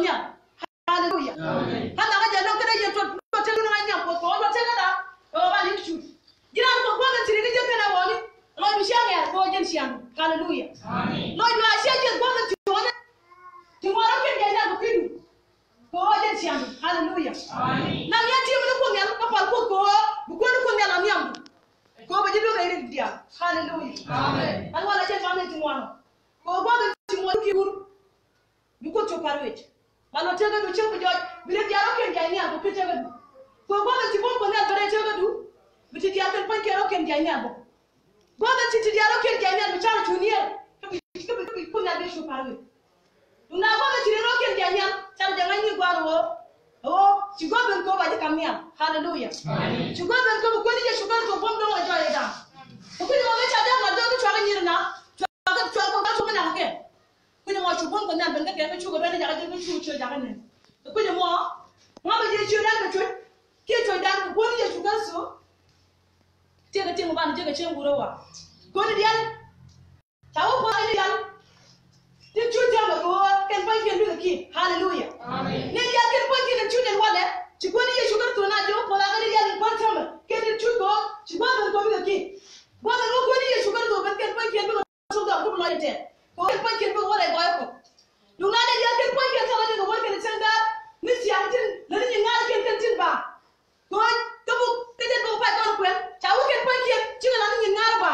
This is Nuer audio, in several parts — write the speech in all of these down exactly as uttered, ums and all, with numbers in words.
nhial. Haleluya. Amen. Kä nhɔkä jɛ nɔŋ kä dee yɛ tuɔt, tuɔt tëk ni ŋa̱c nhiam Kuoth kɛ ɣöö tuɔt tëk kä da kɛ ɣöö ba li̱ŋ cuc. Ji̱n raan Kuoth gua̱th in ci ri̱k ji̱ jek kɛn ɛ ɣɔni. Lɔcdu cia ŋɛ̈r kɛ ɣöö jɛn ciaŋdu. Haleluya. Amen. Lɔcdu a cia jiɛth gua̱th in ci ɣɔni. Ti ŋuan rɔ kiɛn jɛ nhial kɛ kui̱du. Kɛ ɣöö jɛn ciaŋdu. Haleluya. Amen. Nam yɛn ti̱i̱m ni Kuoth nhial kä pal Kuoth kɛ ɣöö bi kuäär ni Kuoth nhial a nhiamdu. Kɛ ɣöö bɛ ji̱ duɔ̱k rɛy rik diaal. Haleluya. Amen. Ɛn wal a jɛn pal ni ti ŋuan ɔ. Kɛ ɣöö gua̱th in ci ŋuan ki̱i̱r wur. Bi Kuoth cop pa̱r wec. Ba lɔ tëkädu cieŋ bi jɔc, bi rɛy diaal rɔ̱kiɛn jiac nhial bä pi tëkädu. Kɛ gua̱th in ci buɔ̱m Kuɔth nhial bä rɛy tëkädu. Bi ti diaal kɛn pua̱nykiɛn rɔ̱kiɛn jiac nhial bä. Gua̱th in ci ti diaal rɔ̱kiɛn jiac nhial bi carɛ cu nier. Kä bi, kä bi, kä bi Kuoth nhial bi cu pa̱r wec. Duŋ na gua̱th in ci rɛy rɔ̱kiɛn jiac nhial, carɛ jɛ ŋa̱c ni gua̱a̱r ɣöö, ɣöö ci gua̱th in kɛ ɣöö ba ji̱ ka̱m nhial. Haleluya. Amen. Ci gua̱th in kɛ ɣöö bi Kuäär ni Yecu Kritho buɔ̱m dɔ̱ŋ rɔ jɔɔc ɛ da̱a̱ŋ. Kä kui̱c mɔ mi ca dee ŋa̱c dee kä cuakä nyir na, cuakä, cuakä, cuakä, cuakä mi nak kɛ. Kui̱c mɔ cu buɔ̱m Kuɔth nhial ben kä kɛ mi cukɛ ben ni jakä jɛ mi cukɛ jakä nɛn. Kui̱c mɔ ŋa mi ji̱ ciötdan kɛ cuec kiɛ cuecdan kɛ Kuäär ni Yecu Kritho. Tiɛkɛ tiɛŋ ban jiäkɛ cieŋ wurɛ wa. Kuäär ni diaal ca wä Kuoth ni diaal. Tin cu tiɛmɛ kɛ ɣöö kɛn pua̱nykiɛn bikɛ kiɛ. Haleluya. Amen. Ni diaal kɛn pua̱nykiɛn tin cu jɛn walɛ ci Kuäär ni Yecu Kritho na jiök Kuoth a kɛ ni diaal in kua̱r tiɛmɛ kɛn tin cu kɛ ɣöö ci gua̱th ben kɛ bikɛ kiɛ. Gua̱th in wä Kuäär ni Yecu Kritho ben kɛn pua̱nykiɛn bikɛ Thok dhɔk kä bi lɔc itɛn. Kɛ ɣöö kɛn pua̱nykiɛn bikɛ wä rɛy gɔɔy Kuɔth. Duŋ na dee diaal kɛn pua̱nykiɛn thɔk a dee kɛ wä kɛn cäŋ daal ni thiaŋ tin lät ni nyin ŋa̱a̱r kɛn kɛn tin ba. Kɛ ɣöö kä buk kä jɛn buk pay kɔn kuɛn ca wä kɛn pua̱nykiɛn cikɛ la ni nyin ŋa̱a̱r ba.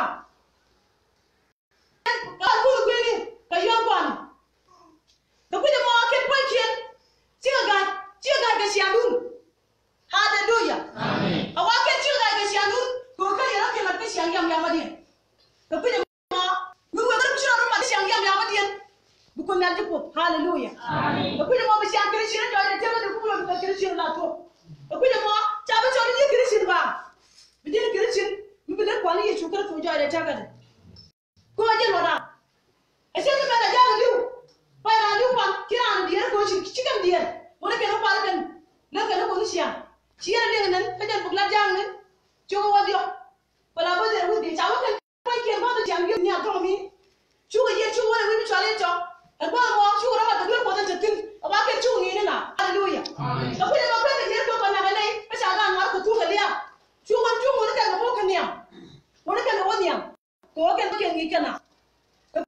Kɛ ɣöö kuth kui̱ni kɛ yɔ̱ɔ̱ŋ kɔn. Kɛ kui̱c ɛmɔ kɛn pua̱nykiɛn cikɛ ga̱a̱c, cikɛ ga̱a̱c kɛ ciaŋdun. Haleluya. Amen. A wa kɛn ci ɣa̱c kɛ ciaŋ nun kɛ ɣöö kɛn yɛn rɔ kɛn lat kä ciaŋ yam yamadiɛn. Kɛ kui̱c ɛmɔ mi wëë kɛ rɔ ci rɔ mat kä ciaŋ yam yamadiɛn. Bi Kuoth nhial ji̱ puɔth. Haleluya. Amen. Kɛ kui̱c ɛmɔ bi ciaŋ Krithian jɔɔc rɛy tëkädi ku bi lɔ bi kɛ Krithian la thuɔ̱k. Kɛ kui̱c ɛmɔ ca bi cɔl ji̱ Krithian ba. Bi ji̱n Krithian mi bi lät Kua̱r ni Yecu Kritho jɔɔc rɛy tëkädi. Kɛ ɣöö jiɛn luɔt ram. Ɛ cɛ ti mɛn ɛ ja̱a̱k ɛ li̱w. Pay raan li̱w pal ci raan diɛɛr kɛ ɣöö ci, ci kɛn diɛɛr. Ɣöö ni kɛn ɛ pal kɛn. Lät kɛn ɛ kɔn ciaŋ. Ci yɛn ɛ liɛŋ ɛ nɛn kä jɛn buk lat